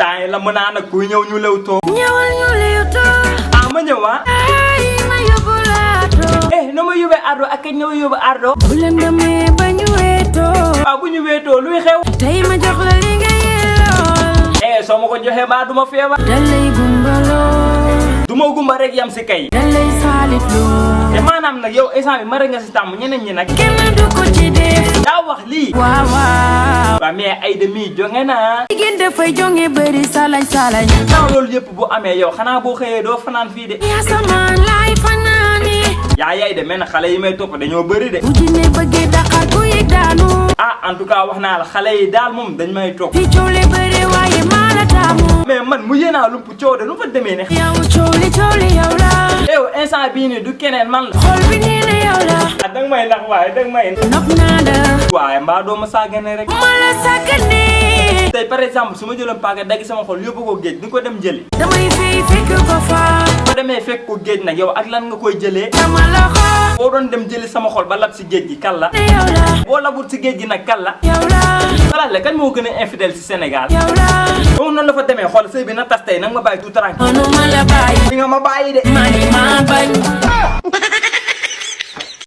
temps la mën naa nag kuy ñëw ñu lew too. ñëwal ñu lew too. ah ma ñëw ah. ay ma yóbbu la ardo. na ma yóbbee ardo ak kañ na ma yóbbu ardo. bu leen demee ba ñu weetoo. waaw bu ñu weetoo luy xew. tey ma jox la li nga yellool. soo ma ko joxee ba duma feebar. dalay gumbaloo. duma gumba rek yam si kay. dalay saalitloo. te maanaam nag yow instant bi ma rek nga si tàmm ñeneen ñi nag. kenn du ko ci def. daa wax lii. waaw waaw. waaw mais Aïda mii jonge naa. jigéen dafay jonge bëri salañ salañ. naa loolu yëpp bu amee yow xanaa boo xëyee doo fanaan fii de. yaa sama laay fanaani. yaa yaay de mel na xale yi may topp dañoo bëri de. bu jinne bëggee Dakar ku yëg daanu. en tout cas wax naa la xale yi daal moom dañ may topp. fi coow li bëri waaye maa la taamu. mais man mu yéenaa lump coow de nu fa demee ne. yow coow li yow la. yow instant bii nii du keneen man la. xol bi nee na yow la. danga may nax waaye danga may. nopp naa la. waaye mbaa doo ma sàggane rek. ma la sàggane. tey par exemple su ma jëloon paaka dagg sama xol yóbbu ko géej di ko dem jëli. damay fekk ko fa. boo demee fekk ko géej nag yow ak lan nga koy jëlee. dama la xool. boo doon dem jëli sama xol ba lab si géej gi kan la. yow la. boo labut si géej gi nag kan la. yow la. xalaat la kan moo gën a infidèle si Sénégal. yow la. moom noonu la fa demee xool sëy bi na tas tey nag ma bàyyi tout tranquille. mënuma la bàyyi. di nga ma bàyyi de. mani ma bañ.